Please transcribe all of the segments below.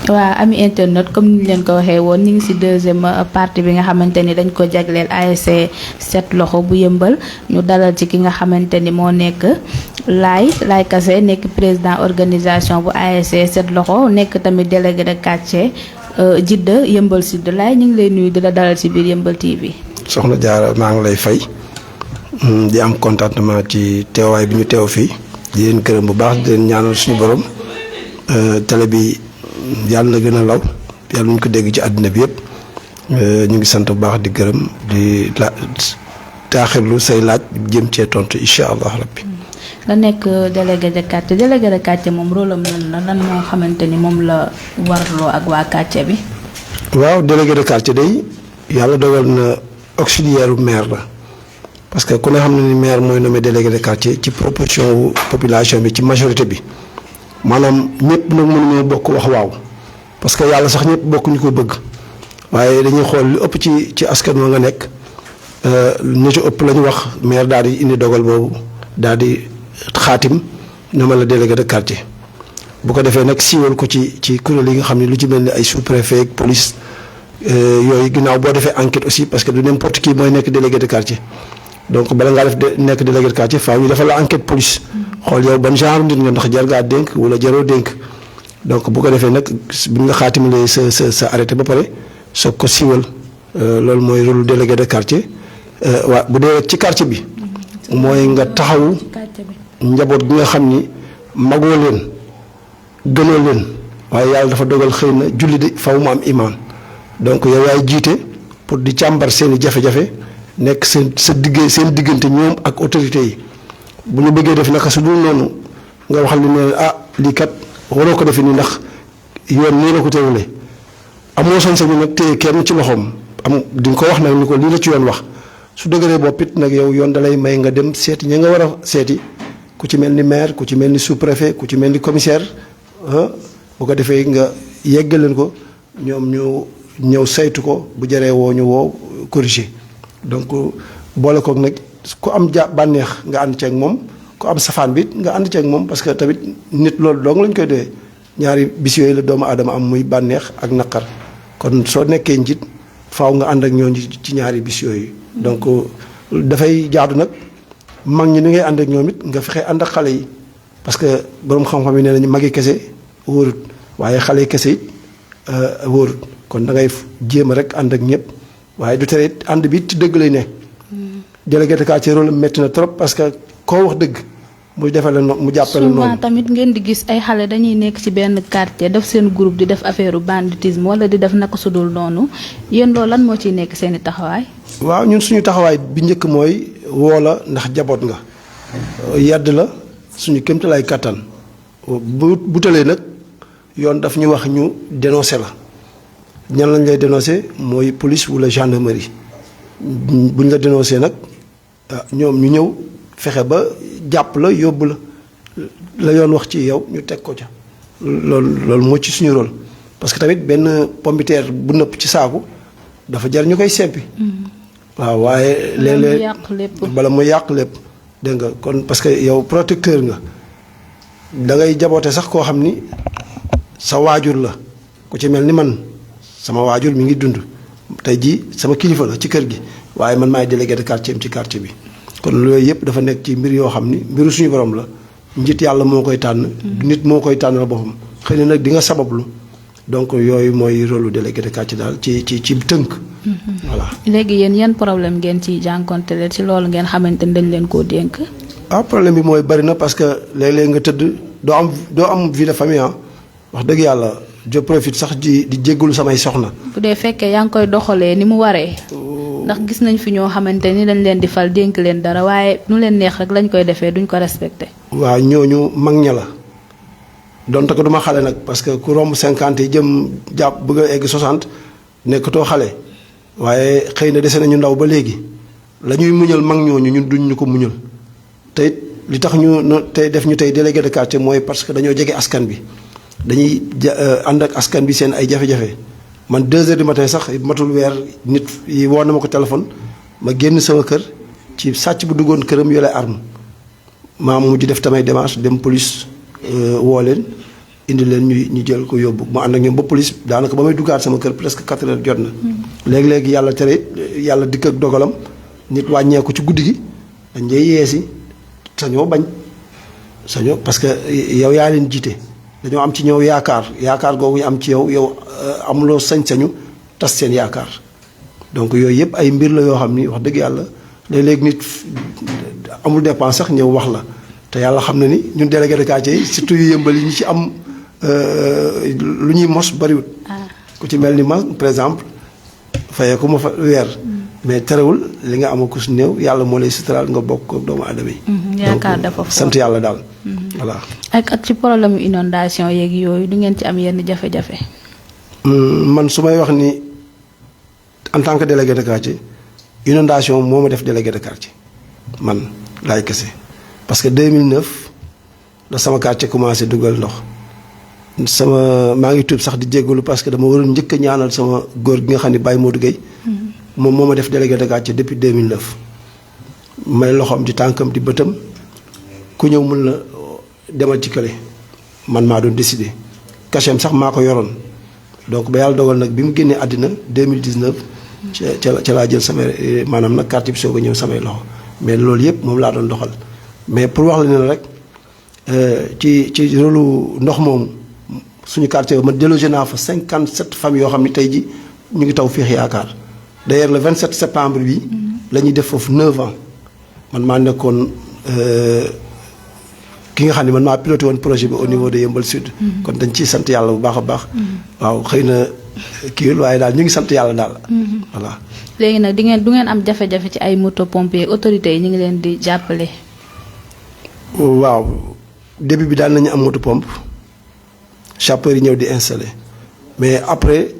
waa ami internet comme ni ñu leen ko waxee woon ñu ngi ci deuxième partie bi nga xamante ni dañ ko jagleel ASC Set Loxo bu Yëmbal ñu dalal ci ki nga xamante ni moo nekk Laye Kassé nekk président organisation bu ASC Set Loxo nekk tamit délégué de quartier Jidda Yëmbal Sud. Laye ñu ngi lay nuyu di la dalal ci biir Yëmbal TV. soxna Diarra maa ngi lay fay di am contentement ci teewaay bi ñu teew fii di leen gërëm bu baax di leen ñaanal suñu borom télé bi yàlla na gën a law yàlla ñu ko dégg ci àddina bi yëpp ñu ngi sant bu baax di gërëm di la taaxirlu say laaj jëm cee tontu incha allah rabbi. nga nekk délégué de quartier moom rôle am lan moo xamante ni moom la warloo ak waa quartier bi. waaw délégué de quartier day yàlla dogal na auxiliaire maire la parce que ku ne xam na ni maire mooy nommé délégué de quartier ci proportion wu population bi ci majorité bi maanaam ñëpp nag mënuñoo bokk wax waaw parce que yàlla sax ñëpp bokk ñu ko bëgg waaye dañuy xool lu ëpp ci askan wa nga nekk ñu ci ëpp la ñu wax maire daal di indi dogal boobu daal di xaatim nommé la délégué de quartier bu ko defee nag siiwal ko ci kuréel yi nga xam ne lu ci mel ni ay sous-préfet ak police yooyu ginnaaw boo defee enquête aussi parce que du n'importe qui mooy nekk délégué de quartier donc bala ngaa def nekk délégué de quartier faaw ñu defal la enquête police xool yow ban genre nit nga ndax jar ngaa dénk wala jaroo dénk donc bu ko defee nag bu nga xaatimalee sa arrêté ba pare soog ko siiwal loolu mooy rôle délégué de quartier waa bu dee ci quartier bi mooy nga taxawu njaboot gi nga xam ni magoo leen gënoo leen waaye yàlla dafa dogal xëy na julli di faw mu am imaan donc yow yaay jiite pour di càmbar seen i jafe-jafe nekk seen diggante ñoom ak autorités yi bu ñu bëggee def naka su dul noonu nga waxal li ne lii kat waroo ko defee nii ndax yoon nii la ko teewulee amoo sañ-sañu nag téye kenn ci loxoom di nga ko wax nag ni ko lii la ci yoon wax su dëgëree bopp it nag yow yoon dalay may nga dem seeti ñi nga war a seeti ku ci mel ni maire ku ci mel ni sous-préfet ku ci mel ni commissaire bu ko defee nga yeggal leen ko ñoom ñu ñëw saytu ko bu jëree woo ñu woo corriger donc boole koog nag ku am bànneex nga ànd ceeg moom ku am safaan bi nga ànd ceeg moom parce que tamit nit loolu dong lañ koy doyee ñaari bis yooyu la doomu aadama am muy bànneex ak naqar kon soo nekkee njiit faaw nga ànd ak ñooñu ci ñaari bis yooyu. donc dafay jaadu nag mag ñi ni ngay ànd ak ñoom it nga fexe ànd ak xale yi parce que borom xam-xam yi nee nañu magi kese wóorut waaye xale yi kese it wóorut kon da ngay jéem a rek ànd ak ñëpp waaye du tere it ànd bi ci dëgg lay ne. délégué de quartier rôle métti na trop parce que koo wax dëgg mu defale mu jàppale noonu. souvent tamit ngeen di gis ay xale dañuy nekk ci benn quartier def seen groupe di def affaire banditisme wala di def naka sudul noonu yéen loolu lan moo ciy nekk seen i taxawaay. waaw ñun suñu taxawaay bi njëkk mooy woo la ndax jaboot nga yedd la suñu kéemtalaay kattan bu tëlee nag yoon daf ñu wax ñu dénoncé la ñan lañ lay dénoncé mooy police wala gendarmerie buñ la dénoncé nag ñoom ñu ñëw fexe ba jàpp la yóbbu la yoon wax ci yow ñu teg ko ca loolu moo ci suñu rôle parce que tamit benn pompiteer bu nëpp ci saaku dafa jar ñu koy seppi. waaw waaye léeg-léeg bala mu yàq lépp dégg nga kon parce que yow protecteur nga da ngay jaboote sax koo xam ni sa waajur la ku ci mel ni man sama waajur mi ngi dund tey jii sama kilifa la ci kër gi waaye man maay délégué de quartier ci quartier bi kon loolu yëpp dafa nekk ci mbir yoo xam ni mbiru suñu borom la njiit yàlla moo koy tànn nit moo koy tànnal boppam xëy na nag di nga sabablu donc yooyu mooy rôle délégué de quartier daal ci tënk. voilà léegi yéen yan problème ngeen ci jànkonteel ci loolu ngeen xamante ni dañ leen koo dénk. problème bi mooy bari na parce que léeg-léeg nga tëdd doo am vie de famille wax dëgg yàlla je profite sax di jéggalu samay soxna. bu dee fekkee yaa ngi koy doxalee ni mu waree. ndax gis nañ fi ñoo xamante ni dañ leen di fal dénk leen dara waaye nu leen neex rek lañ koy defee duñ ko respecté. waaw ñooñu mag ña la donte ko duma xale nag parce que ku romb 50 yi jëm jàpp bëgg a egg 60 nekkatoo xale waaye xëy na dese nañu ndaw ba léegi la ñuy muñal mag ñooñu ñun duñ ñu ko muñal te it li tax ñu tey def ñu tey délégué de quartier mooy parce que dañoo jege askan bi dañuy ànd ak askan bi seen ay jafe-jafe man 2 heures du matin sax matul weer nit yi woo na ma ko téléphone ma génn sama kër ci sàcc bu duggoon këram yore arme maa mujj def tamay démarche dem police woo leen indi leen ñu jël ko yóbbu ma ànd ak ñoom ba police daanaka ba may duggaat sama kër presque 4 heures jot na. léegi-léegi yàlla tere yàlla dikk ak dogalam nit wàññeeku ci guddi gi dañ lay yeesi sañoo bañ sañoo parce que yow yaa leen jiite dañoo am ci ñëw yaakaar googu ñu am ci yow amuloo sañ-sañu tas seen yaakaar donc yooyu yëpp ay mbir la yoo xam ni wax dëgg yàlla léeg-léeg nit amul dépense sax ñëw wax la te yàlla xam na ni ñun délégué de quartier yi surtout yu yëmbal yi ñu ci am lu ñuy mos bariwul. ku ci mel ni ma par exemple fayee ko ma fa weer. mais terewul li nga am ko su néew yàlla moo lay suturaal nga bokk ak doomu aadama yi. yaakaar dafa fort sant yàlla daal. voilà. ak ci problème inondation yeeg yooyu du ngeen ci am yenn jafe-jafe. man su may wax ni en tant que délégué de quartier inondation moo ma def délégué de quartier man laay kese parce que 2009 la sama quartier commencé dugal ndox maa ngi tuub sax di jéggalu parce que dama waroon njëkk a ñaanal sama góor gi nga xam ne Baye Modou Gueye moom moo ma def délégué de quartier depuis 2009 may loxoom di tànkam di bëtam ku ñëw mun la demal ci kële man maa doon décidé cachet sax maa ko yoroon donc ba yàlla dogal nag bi mu génnee àddina 2019 ca laa jël samay maanaam nag quartier bi soog a ñëw samay loxo mais loolu yëpp moom laa doon doxal mais pour wax la ne rek ci rôlu ndox moomu suñu quartier man délogé naa fa 57 familles yoo xam ne tey ji ñu ngi taw Féex Yaakaar d'ailleurs le 27 septembre bi la ñuy def foofu 9 ans man maa nekkoon ki nga xam ne man maa piloté woon projet bi au niveau de Yeumbeul Sud. kon dañ ciy sant yàlla bu baax a baax. waaw xëy na kiiwul waaye daal ñu ngi sant yàlla daal. voilà. léegi nag du ngeen am jafe-jafe ci ay moto pompier autorités yi ñu ngi leen di jàppale. waaw début bi daal nañu am moto pompe sapeurs yi ñëw di installé mais après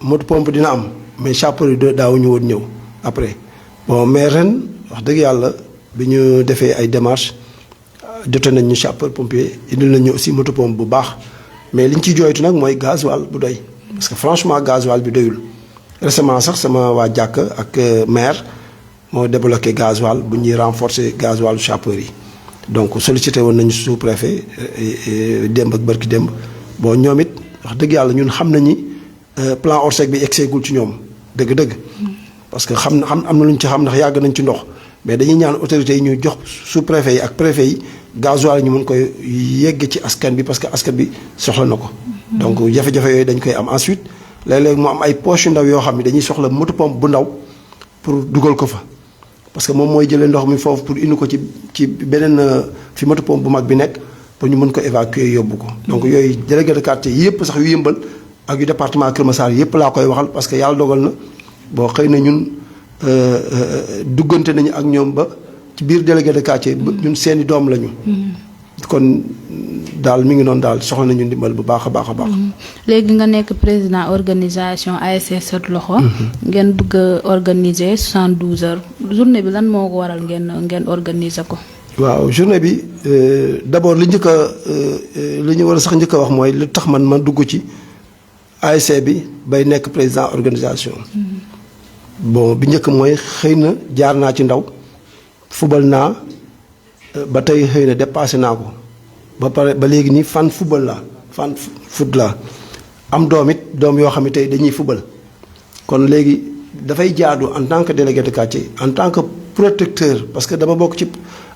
moto pompe dina am mais sapeurs yi daawuñu woon ñëw après bon mais ren wax dëgg yàlla bi ñu defee ay démarches. jote nañ ñu sapeur pompier indil nañ ñu aussi moto pompe bu baax mais liñ ciy jooytu nag mooy gasoil bu doy parce que franchement gasoil bi doyul récemment sax sama waa jàkk ak maire moo débloqué gasoil bu ñuy renforcer gasoilu sapeur yi donc sollicité woon nañu sous-préfet démb ak barki démb bon ñoom it wax dëgg yàlla ñun xam nañu plan Orsec bi egseegul ci ñoom dëgg-dëgg parce que am na lu ñu ci xam ndax yàgg nañ ci ndox mais dañuy ñaan autorités yi ñu jox sous-préfet yi ak préfet yi gasoil ñu mën koy yegg ci askan bi parce que askan bi soxla na ko. donc jafe-jafe yooyu dañ koy am ensuite léeg-léeg mu am ay poches yu ndaw yoo xam ne dañuy soxla moto pompe bu ndaw pour dugal ko fa. parce que moom mooy jëlee ndox mi foofu pour indi ko ci beneen fi moto pompe bu mag bi nekk pour ñu mën ko évacuer yóbbu ko. donc yooyu délégué de quartier yëpp sax yu Yeumbeul ak yu département Kër Massar yëpp laa koy waxal parce que yàlla dogal na boo xëy na ñun duggante nañu ak ñoom ba. ci biir délégué de quartier ñun seeni doom lañu. kon daal mi ngi noonu daal soxla nañu ndimbal bu baax a baax a baax. léegi nga nekk président organisation ASC Set Loxo. ngeen bëgg a organiser 72 heures journée bi lan moo ko waral ngeen organiser ko. waaw journée bi d'abord li ñu war a sax njëkk a wax mooy lu tax man ma dugg ci ASC bi bay nekk président organisation. bon bi njëkk mooy xëy na jaar naa ci ndaw. fubal naa ba tey xëy na dépassé naa ko ba pare ba léegi nii fan fubal laa fan foot laa am doom yoo xam ne tey dañuy fubal kon léegi dafay jaadu en tant que délégué de quartier en tant que protecteur parce que dama bokk ci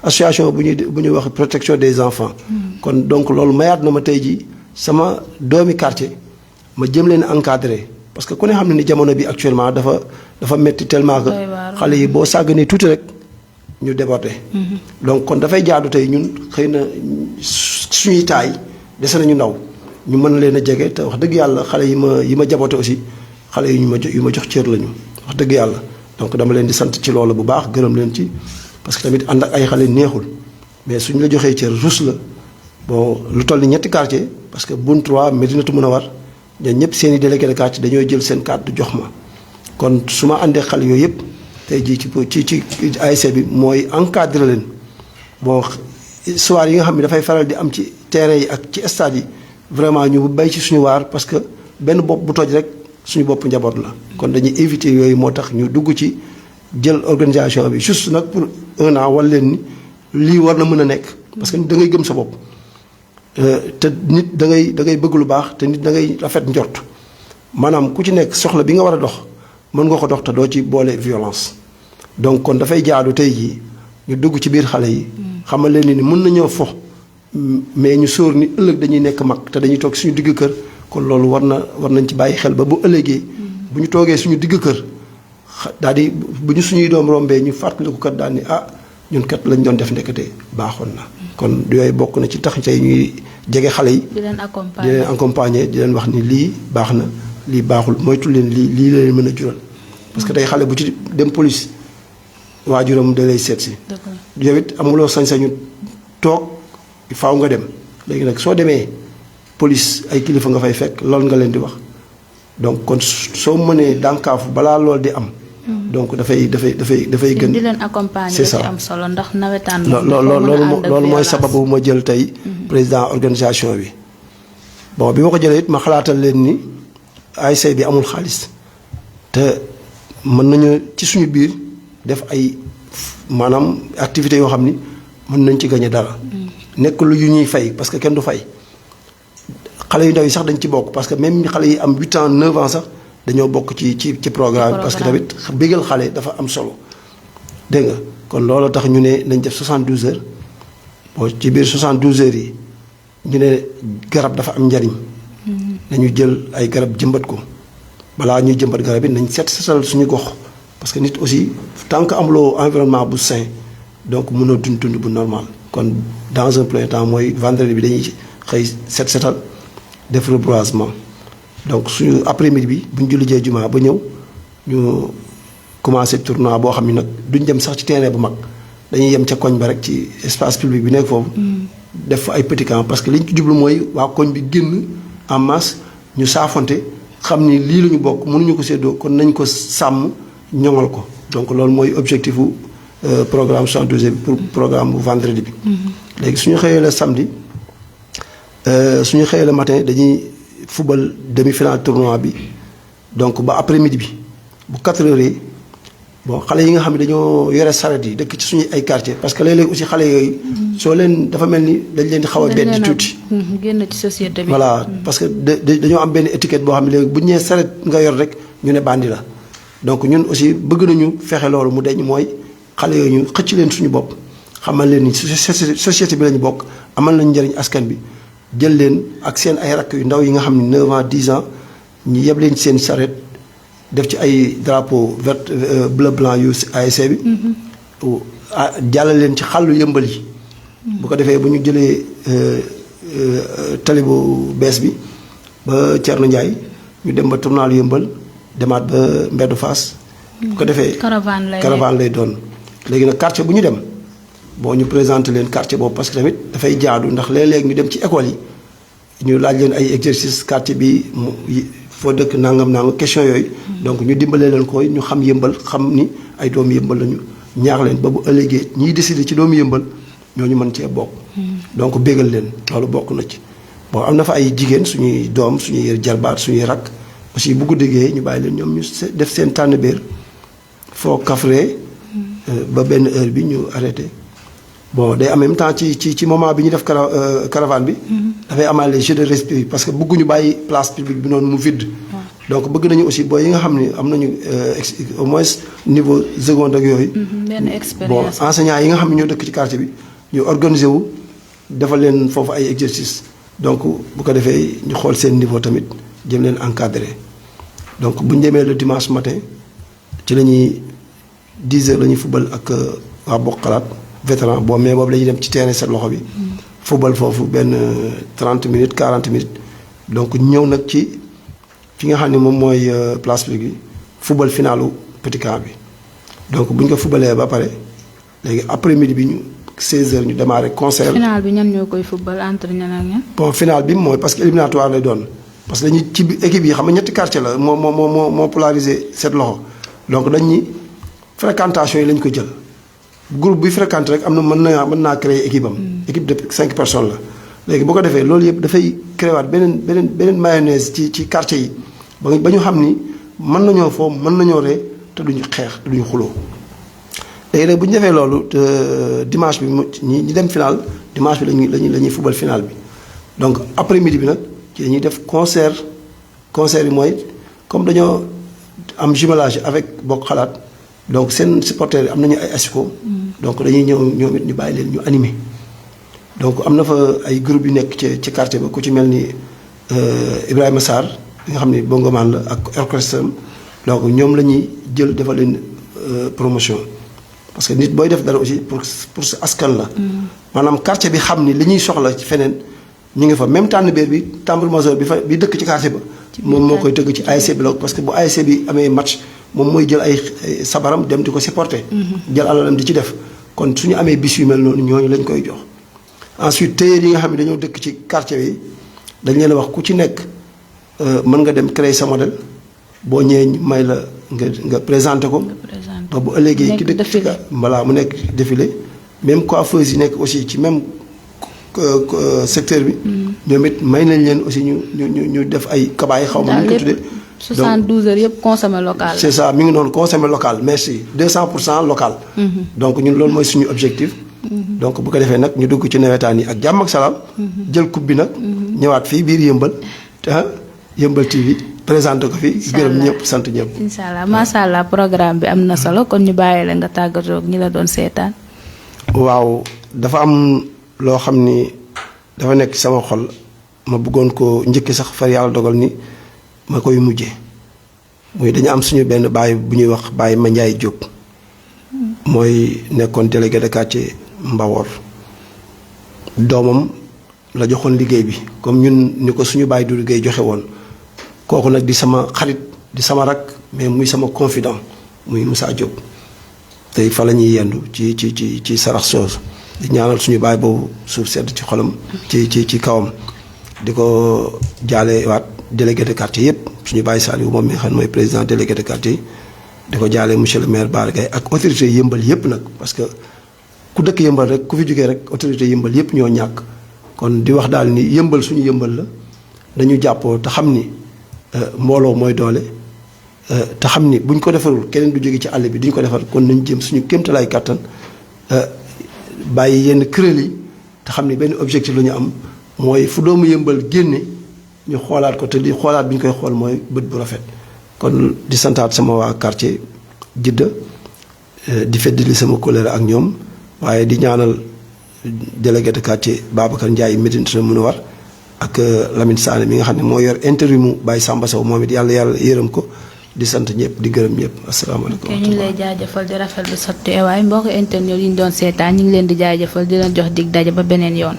association bu ñuy wax protection des enfants. kon donc loolu mayaat na ma tey ji sama doomi quartier ma jëm leen encadrer parce que ku ne xam ne ni jamono bi actuellement dafa metti tellement que xale yi boo sàgganee tuuti rek. ñu débordé. donc kon dafay jaadu tey ñun xëy na suñuy taay dese nañu ndaw ñu mën leen a jege te wax dëgg yàlla xale yi ma jaboote aussi xale yi yu ma jox cër lañu wax dëgg yàlla donc dama leen di sant ci loolu bu baax gërëm leen ci parce que tamit ànd ak ay xale neexul mais suñu la joxee cër rus la bon lu toll ni ñetti quartier parce que Boune 3 Médinatoul Mounawar ñoom ñëpp seen i délégué de quartier dañoo jël seen carte jox ma kon su ma àndee xale yooyu yëpp. tey jii ci ASC bi mooy encadré leen bon soir yi nga xam ne dafay faral di am ci terrain yi ak ci stade yi vraiment ñu bay ci suñu waar parce que benn bopp bu toj rek suñu bopp njaboot la. kon dañuy éviter yooyu moo tax ñu dugg ci jël organisation bi juste nag pour 1 an wala leen ni lii war na mën a nekk. parce que da ngay gëm sa bopp te nit da ngay bëgg lu baax te nit da ngay rafet njort maanaam ku ci nekk soxla bi nga war a dox mën nga ko dox te doo ci boole violence. donc kon dafay jaadu tey jii ñu dugg ci biir xale yi. xamal leen ni mën nañoo fo mais ñu sóor ni ëllëg dañuy nekk mag te dañuy toog suñu digg kër kon loolu war nañ ci bàyyi xel ba bu ëllëgee. bu ñu toogee suñu digg kër daal di bu ñu suñuy doom rombee ñu fàttaliku kat daal ni ñun kat lañ doon def ndekete baaxoon na. kon yooyu bokk na ci tax tey ñuy jege xale yi. di leen accompagner di leen wax ni lii baax na lii baaxul moytu leen lii la leen mën a jural. parce que tey xale bu ci dem police waajuram da lay seet si. yow it amuloo sañ-sañu toog faaw nga dem léegi nag soo demee police ay kilifa nga fay fekk loolu nga leen di wax donc kon soo mënee dànkaafu balaa loolu di am. donc dafay gën. di leen accompagner c'est ça ci am solo ndax nawetaan. loolu mooy sababu ma jël tey. président organisation bi. bon bi ma ko jëlee it ma xalaatal leen ni ASC bi amul xaalis te mën nañu ci suñu biir def ay maanaam activités yoo xam ni mën nañ ci gagné dara. nekk lu yu ñuy fay parce que kenn du fay xale yu ndaw yi sax dañ ci bokk parce que même xale yi am 8 ans 9 ans sax. dañoo bokk ci programme parce que tamit bégal xale dafa am solo dégg nga kon loolu tax ñu ne nañ def 72 heures bon ci biir 72 heures yi ñu ne garab dafa am njariñ nañu jël ay garab jëmbat ko balaa ñuy jëmbat garab yi nañ setal suñu gox parce que nit aussi tant que amuloo environnement bu sain donc mënoo dund bu normal kon dans un premier temps mooy vendredi bi dañuy xëy setal def reboisement donc suñu après midi bi bu ñu julli jee jumaa ba ñëw ñu commencé tournoi boo xam ne nag duñ dem sax ci terrain bu mag dañuy yem ca koñ ba rek ci espace public bi nekk foofu. def fa ay petit camp parce que liñ ci jublu mooy waa koñ bi génn en masse ñu saafonte xam ni lii la ñu bokk mënuñu ko séddoo kon nañ ko sàmm ñoŋal ko donc loolu mooy objectif bu programme 72 bi pour programme bu vendredi bi. léegi suñu xëyee la samedi suñu xëyee la matin dañuy. football demi-finale tournoi bi donc ba après midi bi bu 4 heures yi bon xale yi nga xam ne dañoo yore saret yi dëkk ci suñu ay quartier parce que léeg-léeg aussi xale yooyu soo leen dafa mel ni dañ leen di xaw a beddi tuuti génn ci société bi voilà parce que dañoo am benn étiquette boo xam ne léegi bu ñu nee saret nga yor rek ñu ne bandi la donc ñun aussi bëgg nañu fexe loolu mu deñ mooy xale yooyu ñu xëcc leen suñu bopp xamal leen ni société bi lañu bokk amal nañu njëriñ askan bi jël leen ak seen ay rakk yu ndaw yi nga xam ne 9 ans 10 ans ñu yeb leen ci seen charrette def ci ay drapeau vert bleu blanc yu ASC bi. jàllale leen ci xàllu yëmbal yi. bu ko defee bu ñu jëlee tali bu bees bi ba Thierno Ndiaye ñu dem ba tournal yëmbal demaat ba mbeddu Fass. bu ko defee caravane lay doon. léegi nag quartier bu ñu dem. bon ñu présenté leen quartier boobu parce que tamit dafay jaadu ndax léeg-léeg ñu dem ci école yi ñu laaj leen ay exercice quartier bi foo dëkk nangam question yooyu. donc ñu dimbalee leen ko ñu xam yëmbal xam ni ay doomu yëmbal lañu ñaax leen ba bu ëllëgee ñiy décider ci doomu yëmbal ñooñu mën cee bokk. donc bégal leen loolu bokk na ci. bon am na fa ay jigéen suñuy doom suñuy jarbaat suñuy rakk aussi bu guddee ñu bàyyi leen ñoom ñu def seen tànn béer foo kafree ba benn heure bi ñu arrêté. bon day en même temps ci moment bi ñu def caravane bi. dafay amaale les jeux de respect parce que bëgguñu bàyyi place publique bi noonu mu vide. donc bëgg nañu aussi booy yi nga xam ne am nañu au moins niveau seconde ak yooyu. benn expérience bon enseignants yi nga xam ne ñoo dëkk ci quartier bi ñu organiser wu defal leen foofu ay exercices donc bu ko defee ñu xool seen niveau tamit jëm leen encadrer donc bu ñu demee le dimanche matin ci la ñuy 10 heures la ñuy football ak waa Bokk Xalaat. vétéran bon mais boobu la ñuy dem ci terrain seen loxo bi. football foofu benn 30 minutes 40 minutes. donc ñëw nag ci fi nga xam ne moom mooy place publique bi football finalu petit camp bi. donc bu ñu ko footballee ba pare léegi après midi bi ñu 16h ñu démarré concert. final bi ñan ñoo koy football entre ñan ak ñan. bon final bi mooy parce que éliminatoire lay doon parce que dañuy ci équipe yi xam nga ñetti quartier la moo polarisé cette loxo donc dañ ñi fréquentation yi lañ ko jël. groupe bi fréquente rek am na mën naa créer équipe am. équipe de 5 personnes la. léegi bu ko defee loolu yëpp dafay créer waat beneen mayonnaise ci quartier yi ba ñu xam ni mën nañoo foo mën nañoo ree te duñu xeex te duñu xuloo. léegi nag bu ñu defee loolu dimanche bi ñi dem final dimanche bi la ñuy football final bi donc après midi bi nag ci dañuy def concert yi mooy comme dañoo am jumelage avec Bokk Xalaat donc seen supporters yi am nañu ay asiko donc dañuy ñëw ñoom it ñu bàyyi leen ñu animer donc am na fa ay groupe yu nekk ci quartier ba ku ci mel ni Ibrahima Sarr bi nga xam ne bongoman la ak orchestre donc ñoom la ñuy jël defal leen promotion parce que nit booy def dara aussi pour sa askan la maanaam quartier bi xam ni li ñuy soxla ci feneen ñu ngi fa même tànn béer bi tambour major bi dëkk ci quartier ba moom moo koy tëgg ci ASC bi la parce que bu ASC bi amee match moom mooy jël ay sabaram dem di ko supporter jël alalam di ci def kon suñu amee bis yu mel noonu ñooñu lañ koy jox ensuite téyeer yi nga xam ne dañoo dëkk ci quartier bi dañ leen wax ku ci nekk mën nga dem créer sa modèle boo ñëwee may la nga présenté ko ba bu ëllëgee ki dëkk ci voilà mu nekk défilé même coiffeuse yi nekk aussi ci même secteur bi ñoom it may nañ leen aussi ñu def ay kabaay xaw ma nu ñu ko tuddee 72 heures yëpp consommé local c'est ça mi ngi noonu consommé local merci 200% local donc ñun loolu mooy suñu objectif donc bu ko defee nag ñu dugg ci nawetaan yi ak jàmm ak salaam jël coupe bi nag ñëwaat fii biir yëmbal te yëmbal TV présenté ko fi gërëm ñëpp sant ñëpp incha allah macha allah programme bi am na solo kon ñu bàyyi la nga tàggatoo ak ñi la doon seetaan waaw dafa am loo xam ni dafa nekk sama xol ma bëggoon ko njëkki sax far yàlla dogal ni ma koy mujjee muy dañu am suñu benn baay bu ñuy wax Baye Mandiaye Diop mooy nekkoon délégué de quartier Mbawor doomam la joxoon liggéey bi comme ñun ni ko suñu baay du liggéey joxe woon kooku nag di sama xarit di sama rak mais muy sama confident muy Moussa Diop tey fa la ñuy yendu ci sarax soos di ñaanal suñu baay boobu suuf sedd ci xolam ci kawam di ko jaale waat délégué de quartier yëpp suñu baay Saliou moom mi nga xam ne mooy président délégué de quartier di ko jaale monsieur le maire Bara Gaye ak autorité yëmbal yëpp nag parce que ku dëkk yëmbal rek ku fi jógee rek autorité yëmbal yëpp ñoo ñàkk kon di wax daal ni yëmbal suñu yëmbal la dañu jàppoo te xam ni mbooloo mooy doole te xam ni buñ ko defarul keneen du jóge ci àll bi duñ ko defar kon nañ jëm suñu kéemtalaay kàttan bàyyi yenn kuréel yi te xam ni benn objectif la ñu am mooy fu doomu yëmbal génne ñu xoolaat ko te li xoolaat bi ñu koy xool mooy bët bu rafet kon di santaat sama waa quartier Jidda di feddali sama colère ak ñoom waaye di ñaanal délégué de quartier Babacar Ndiaye Médina Munawar ak Lamine Sané mi nga xam ne moo yor intérimu Baye Samba Sow moom it yàlla yërëm ko di sant ñëpp di gërëm ñëpp asalaamaaleykum. ñu ngi lay jaajëfal di rafetlu sa teewaay mbokk internet yi ñu doon seetaan ñu ngi leen di jaajëfal di leen jox dig daje ba beneen yoon.